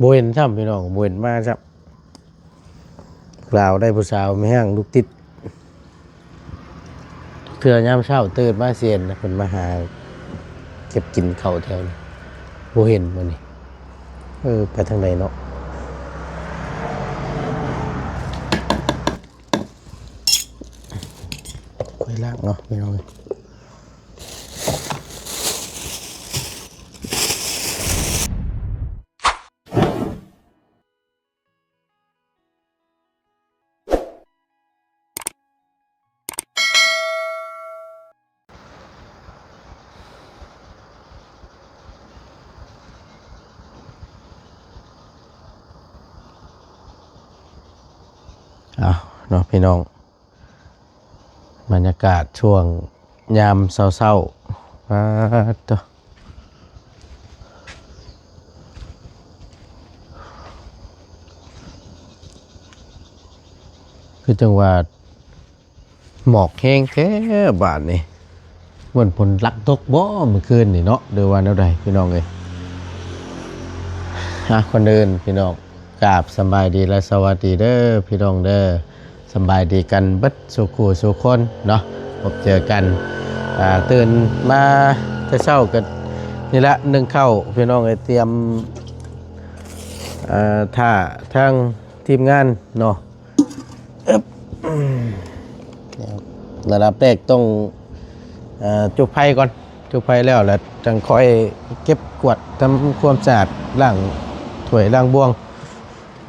ບໍ່ເຫັນຊ້ຳພີ່ນ້ອງ ບໍ່ເຫັນມາຊ້ຳ. ລາວໄດ້ຜູ້ສາວແມ່ຮ້າງລູກຕິດ ເທື່ອຍາມເຊົ້າຕື່ນມາຊິເຫັນເພິ່ນມາຫາເກັບກິນເຂົ້າແຖວນີ້ ບໍ່ເຫັນມື້ນີ້. ເອີ ໄປທາງໃດເນາະ? ໄປລ້າງເນາະພີ່ນ້ອງເອີຍ. ເອົາເນາະພີ່ນ້ອງ ບັນຍາກາດຊ່ວງຍາມເຊົ້າໆ ປາດໂທ້ ຄືຈັ່ງວ່າໝອກແຮງແທ້ບາດນີ້. ແມ່ນຝົນຫຼັກຕົກບໍ່ມື້ຄືນນີ້ເນາະ ຫຼືວ່າແນວໃດພີ່ນ້ອງເອີຍ? ອ່າ ກ່ອນອື່ນພີ່ນ້ອງ ກາບສະບາຍດີ ແລະ ສະຫວັດດີເດີພີ່ນ້ອງເດີ. ສະບາຍດີກັນເບິດສູ່ຄູ່ສູ່ຄົນເນາະ ພົບເຈີກັນ. ອ່າ ຕື່ນມາແຕ່ເຊົ້າກໍນີ້ລະ ໜຶ້ງເຂົ້າພີ່ນ້ອງເອີຍ ຕຽມ ເອີ ຖ້າທາງທີມງານເນາະ. ອຶບ ລະດັບແລກຕ້ອງ ເອີ ຈຸດໄຟກ່ອນ ຈຸດໄຟແລ້ວ ແລ້ວຈັ່ງຄ່ອຍເກັບກວາດທຳຄວາມສະອາດ ລ້າງຖ້ວຍລ້າງບ່ວງ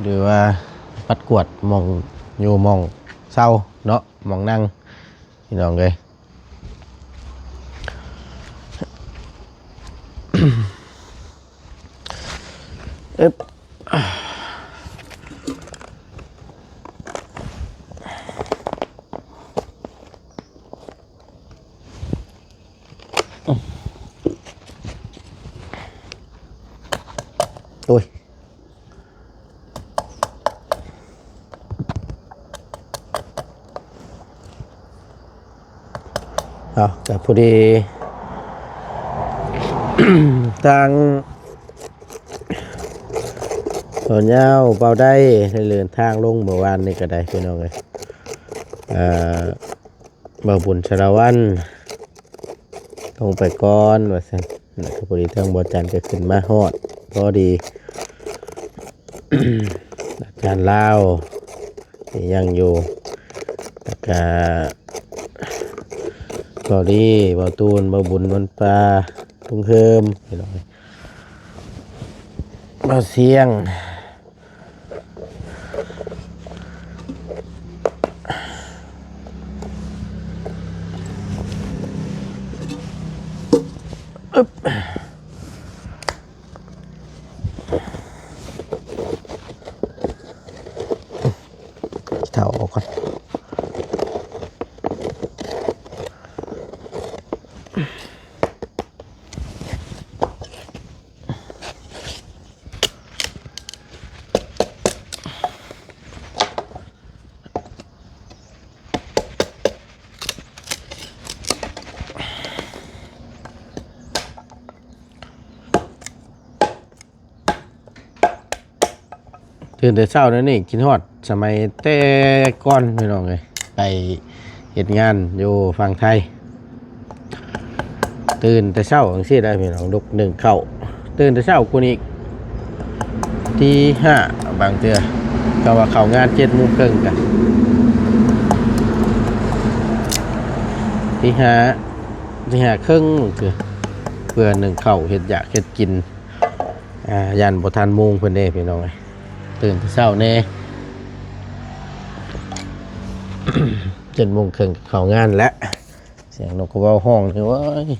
ຫຼືວ່າປັດກວາດໝ່ອງຢູ່ໝ່ອງເຊົາເນາະ ໝ່ອງນັ່ງ ພີ່ນ້ອງເອີຍ. ອຶບ ໂອ້ຍ ເອົາ ກະພໍດີ ທາງບ່າວຍາວ ບ່າວໄດ້ ໄດ້ເດີນທາງລົງເມື່ອວານນີ້ກໍໄດ້ ພີ່ນ້ອງເອີຍ. ເອີ ບ່າວບຸນສາລະວັນ ລົງໄປກ່ອນວ່າຊັ້ນ ແລ້ວກໍພໍດີທາງບ່າວຈັນກໍຂຶ້ນມາຮອດພໍດີ. ອາຈານລາວຍັງຢູ່ ແລ້ວກະ ເບົາລີ ເບົາຕູນ ເບົາບຸນ ວັນປາ ລຸງເຮີມ ພີ່ນ້ອງ ເບົາສຽງ. ເອົາອອກກ່ອນ. ຕື່ນແຕ່ເຊົ້າແນວນີ້ ຄິດຮອດສະໄໝແຕ່ກ່ອນ ພີ່ນ້ອງເອີຍ ໄປເຮັດງານຢູ່ຝັ່ງໄທ. ຕື່ນແຕ່ເຊົ້າຈັ່ງຊີ້ໄດ໋ພີ່ນ້ອງ ລຸກໜຶ້ງເຂົ້າ ຕື່ນແຕ່ເຊົ້າກວ່ານີ້ອີກ ຕີຫ້າບາງເທື່ອ ກໍວ່າເຂົ້າງານເຈັດໂມງເຄິ່ງກະ ຕີຫ້າ ຕີຫ້າເຄິ່ງບາງເທື່ອ ເພື່ອໜຶ້ງເຂົ້າເຮັດຢາກເຮັດກິນ. ອ່າ ຢ້ານບໍ່ທັນໂມງເພິ່ນເດ້ພີ່ນ້ອງເອີຍ ຕື່ນແຕ່ເຊົ້າແດ່ ເຈັດໂມງເຄິ່ງເຂົ້າງານແລ້ວ. ສຽງນົກກະເວົ້າຮ້ອງນີ້ ໂອ້ຍ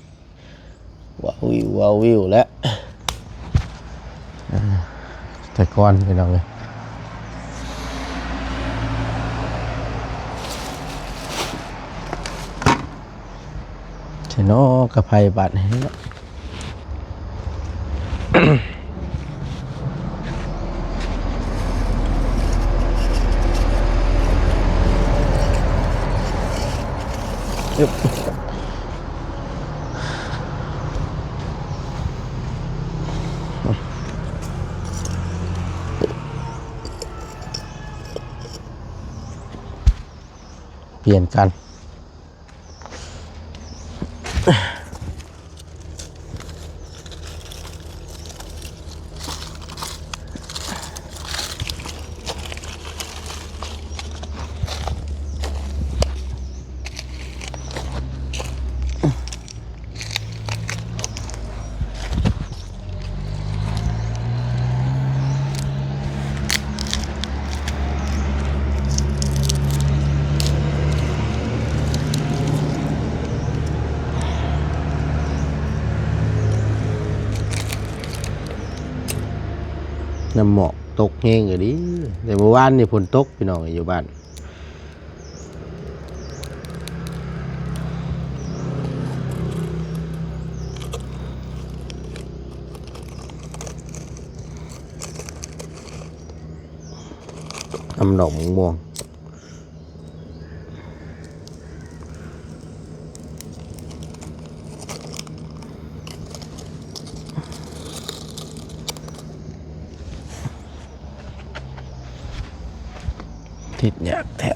ວາວວິວ ວາວວິວແລ້ວ ອ່າ ແຕ່ກ່ອນພີ່ນ້ອງເອີຍ. ໃສ່ເນາະ ກະໄພບາດນີ້ເນາະ. ອຶບ. ປ່ຽນກັນ. ນ້ຳໝອກຕົກແຮງອີ່ຫຼີ ແຕ່ມື້ວານນີ້ຝົນຕົກ ພີ່ນ້ອງ ຢູ່ບ້ານ. ອຳດອກມ່ວງ. ຕິດຍາກແທ້.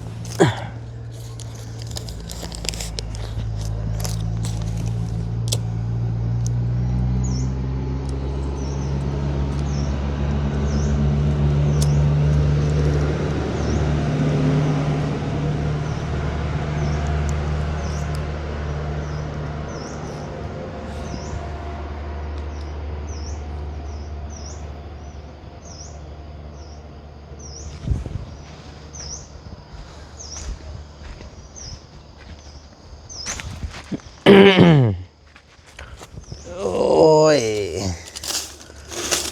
ໂອ້ຍ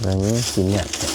ມັນກິນຍາກແທ້.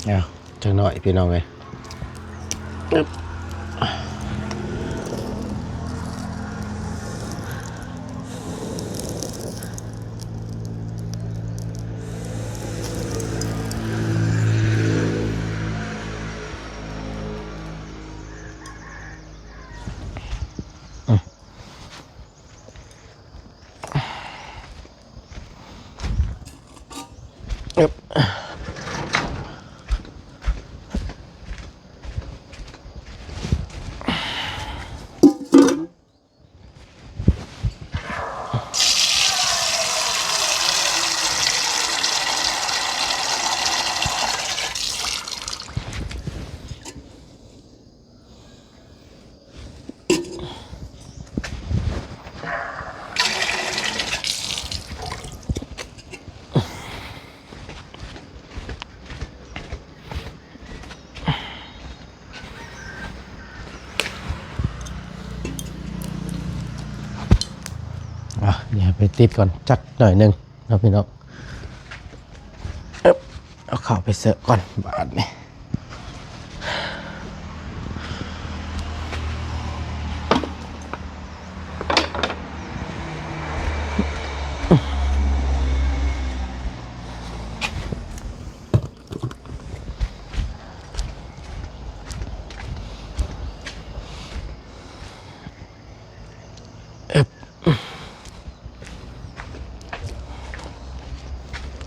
ເອົາ ຈັກໜ້ອຍພີ່ນ້ອງເອີຍ. ອຶບ. ไปติดก่อนจักหน่อยหนึ่งเนาะพี่น้อง เอิบ เอาเข้าไปเสิร์ฟก่อนบาดนี้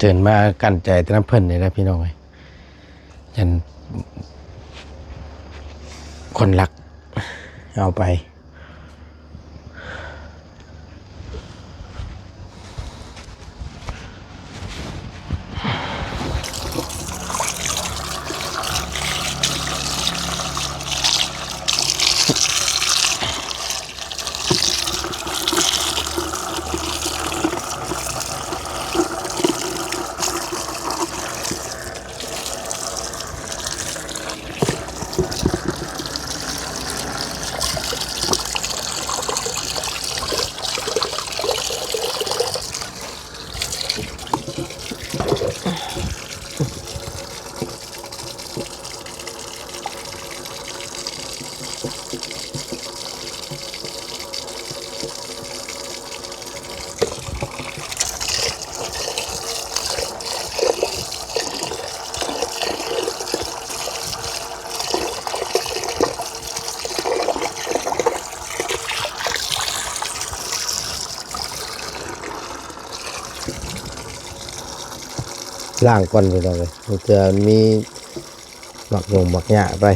ตื่นมากั้นใจแต่นำเพิ่นนี่แหละพี่น้องเอ้ย ยันคนลักเอาไป ล้างก่อนพี่น้องเอ้ย บางเทื่อมันมีหมากหยงหมากหญ้าไป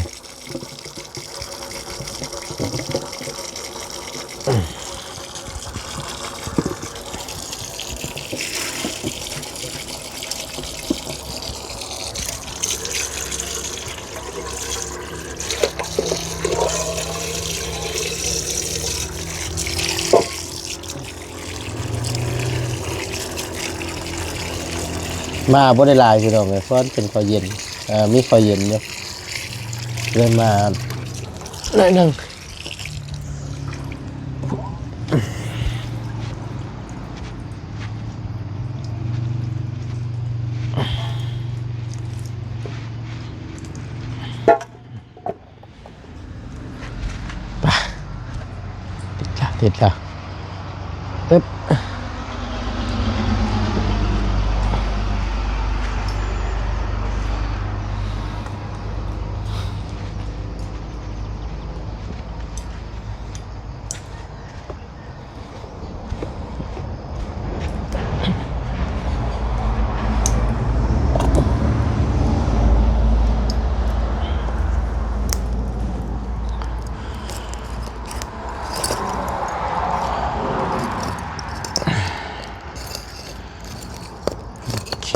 มาบ่ได้หลายพี่น้องเอ้ย เพราะมันเป็นข้าวเย็น เอ่อ มีข้าวเย็นอยู่ เลยมาหน่อยหนึ่ง ไป ติดแล้ว ติดแล้ว อึ๊บ โอเค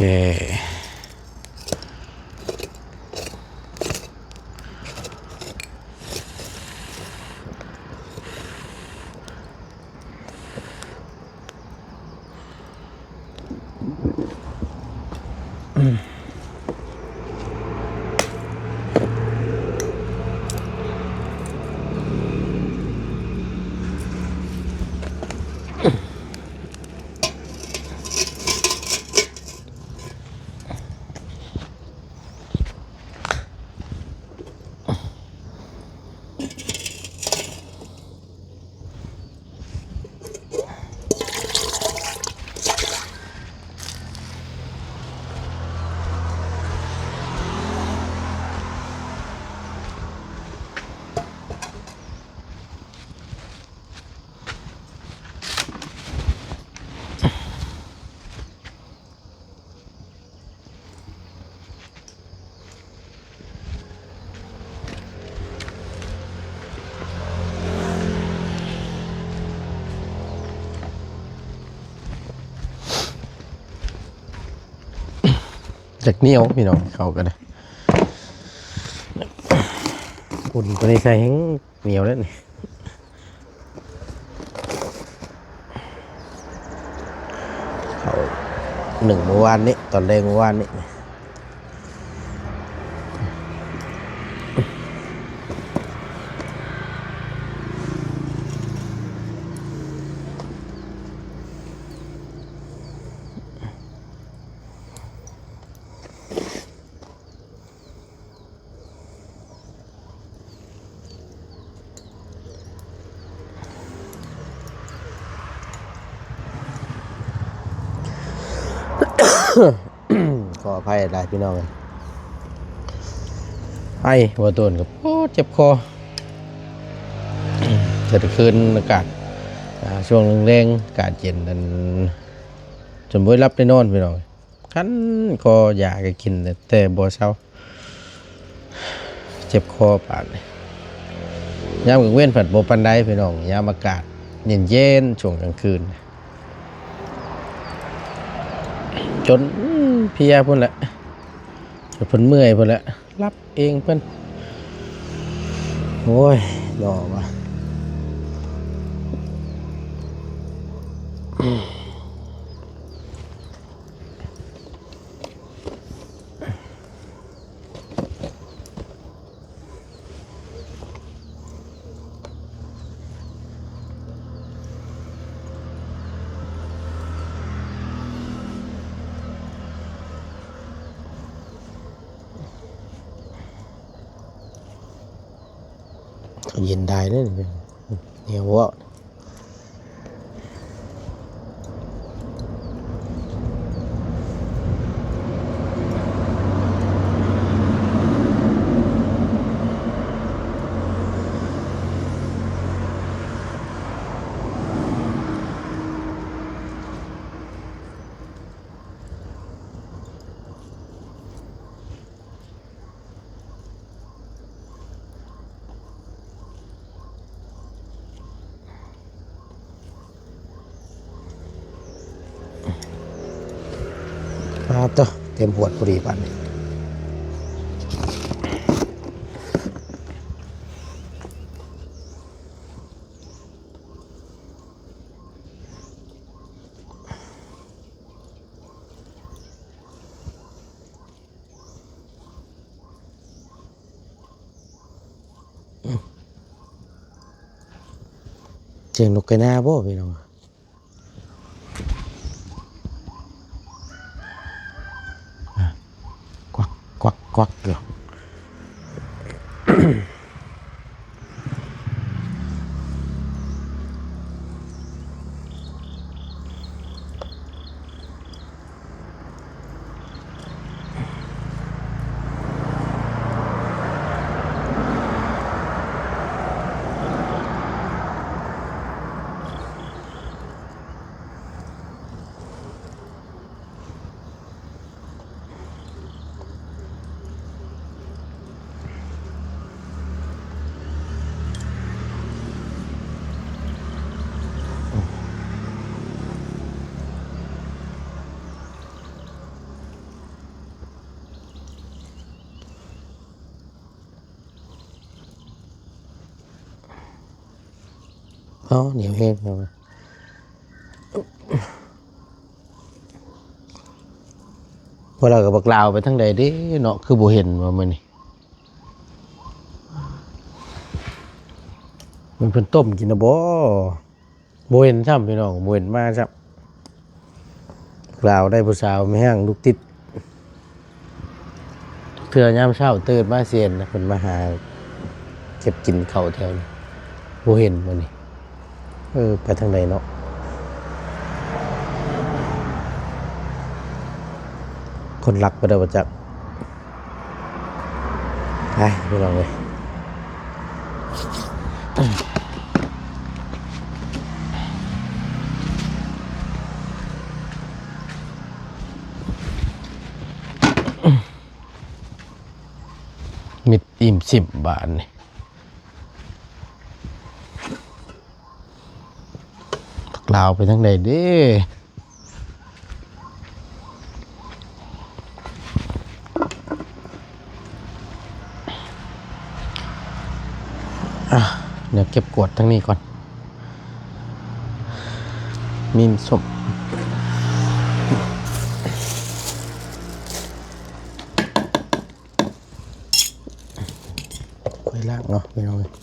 จักเหนียวพี่น้อง เข้ากันนะ อุ่นกว่านี้ใส่แฮงเหนียวแล้วนี่ เข้านึ่งเมื่อวานนี้ ตอนแลงเมื่อวานนี้ ຂໍອະໄພຫຼາຍພີ່ນ້ອງເອີຍ ໄອບໍ່ໂດນກໍ ໂອ້ ເຈັບຄໍ. ແຕ່ຄືນອາກາດ ອ່າ ຊ່ວງແລງໆ ອາກາດເຢັນນັ້ນ ຈົນບໍ່ໄດ້ຫຼັບໄດ້ນອນພີ່ນ້ອງເອີຍ. ຄັນຄໍຢາກໍກິນແຕ່ບໍ່ເຊົາ ເຈັບຄໍປານນີ້. ຍາມກາງເວັນພັດບໍ່ປານໃດພີ່ນ້ອງ ຍາມອາກາດເຢັນໆ ຊ່ວງກາງຄືນ ຈົນເພຍພຸ້ນແຫຼະ ຈົນເພິ່ນເມື່ອຍພຸ້ນແຫຼະ ຫຼັບເອງເພິ່ນ. ໂອ້ຍ ໜໍ່ວ່າ ເຢັນໄດ້ເດ້ ແນວເວົ້າ. ປາດໂທ້ ເຕັມຫວດພໍດີບາດນີ້. ສຽງນົກໄກ່ນາບໍ່ພີ່ນ້ອງ? ກວັກ ກວັກ ກວັກຢູ່. ອໍ ໜຽວແຮງແລ້ວ ພວກເຮົາກໍບັກລາວໄປທາງໃດເດ້ເນາະ ຄືບໍ່ເຫັນວ່າມື້ນີ້ ມັນເພິ່ນຕົ້ມກິນນະບໍ? ບໍ່ເຫັນຊ້ຳພີ່ນ້ອງ ບໍ່ເຫັນມາຊ້ຳ. ລາວໄດ້ຜູ້ສາວແມ່ນລູກຕິດ ເທື່ອຍາມເຊົ້າຕື່ນມາຊິເຫັນນະ ເພິ່ນມາຫາເກັບກິນເຂົ້າແຖວນີ້ ບໍ່ເຫັນມື້ນີ້. ເອີ ໄປທາງໃດເນາະ? ຄົນລັກໄປແລ້ວບໍ່ຈັກ. ໄປພີ່ນ້ອງເອີຍ ມິດອີ່ມສິບບາດນີ້. ລາວໄປທາງໃດເດ້? ອ່ະ ດຽວເກັບກວາດທາງນີ້ກ່ອນ. ມີ້ມສົ້ມ ໄປລ້າງເນາະ ພີ່ນ້ອງເອີຍ. ເ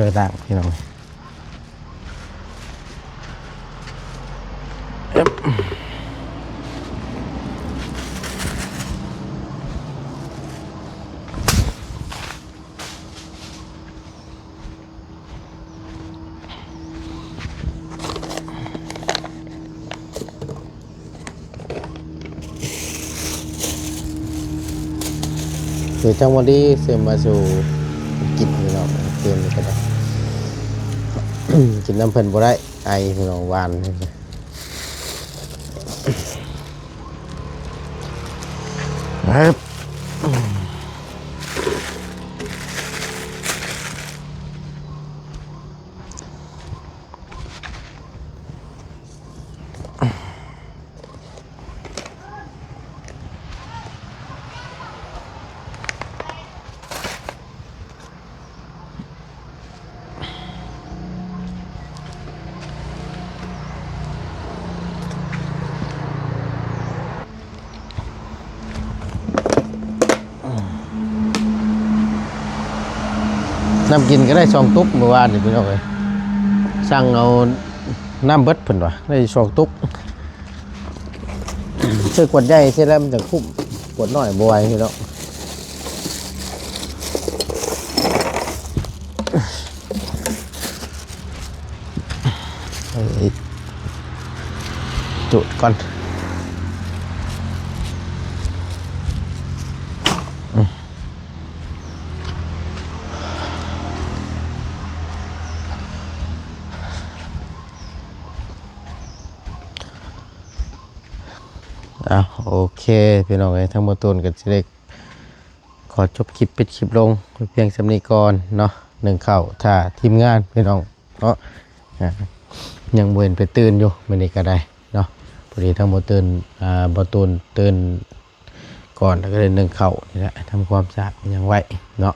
ໄປລ້າງພີ່ນ້ອງ. ເອີບ ຄືຈັ່ງບໍ່ດີຊື້ມາສູ່ກິນພີ່ນ້ອງ ເກມນີ້ກໍໄດ້ ກິນນຳເພິ່ນບໍ່ໄດ້ ໄອພີ່ນ້ອງ ຫວານ. ນ້ຳກິນກໍໄດ້ສອງຕຸກມື້ວານນີ້ພີ່ນ້ອງເອີຍ ສັ່ງເອົານ້ຳເບິດເພິ່ນວ່າ ໄດ້ສອງຕຸກ. ຊື້ຂວດໃຫຍ່ຊິແລ້ວມັນຈະຄຸ້ມ ຂວດນ້ອຍບໍ່ໄຫວເນາະ. ເອີ ຈູດກ່ອນ. ອ້າວ ໂອເຄ ພີ່ນ້ອງເອີຍ ທາງບໍ່ຕູນກໍຊິໄດ້ຂໍຈົບຄລິບ ປິດຄລິບລົງພຽງສ່ຳນີ້ກ່ອນເນາະ. ໜຶ້ງເຂົ້າຖ້າທີມງານພີ່ນ້ອງເນາະ ອາ ຍັງບໍ່ເຫັນໄປຕື່ນຢູ່ມື້ນີ້ກໍໄດ້ເນາະ. ພໍດີທາງບໍ່ຕື່ນ ອາ ບໍ່ຕູນຕື່ນ ກ່ອນ ແລ້ວກໍໄດ້ໜຶ້ງເຂົ້ານີ້ແຫຼະ ທຳຄວາມສະອາດຫຍັງໄວ້ເນາະ.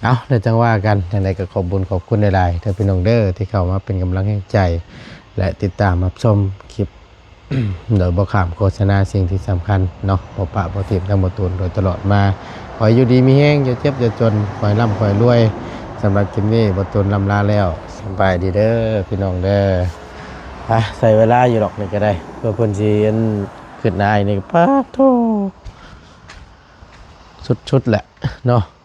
ເອົາ ແລ້ວຈັ່ງວ່າກັນ ຈັ່ງໃດກໍຂອບບຸນຂອບຄຸນຫຼາຍໆເດີພີ່ນ້ອງເດີ ທີ່ເຂົ້າມາເປັນກຳລັງແຮງໃຈ ແລະ ຕິດຕາມຮັບຊົມຄລິບ ໂດຍບໍ່ຂ້າມໂຄສະນາ. ສິ່ງທີ່ສຳຄັນເນາະ ບໍ່ປະບໍ່ຖິ້ມທັງບໍ່ຕູນໂດຍຕະຫຼອດມາ. ຂໍໃຫ້ຢູ່ດີມີແຮງ ຢ່າເຈັບຢ່າຈົນ ຂໍໃຫ້ລ່ຳຂໍໃຫ້ລວຍ. ສຳລັບຄລິບນີ້ ບໍ່ຕູນລ່ຳລາແລ້ວ ສະບາຍດີເດີພີ່ນ້ອງເດີ. ອາ ໃຊ້ເວລາຢູ່ດອກນີ້ກໍໄດ້ ເພື່ອເພິ່ນຊິ ອັນ ຄຶດໜ້າອີກນີ້ ປາດໂທ້ ສຸດໆແຫຼະເນາະ.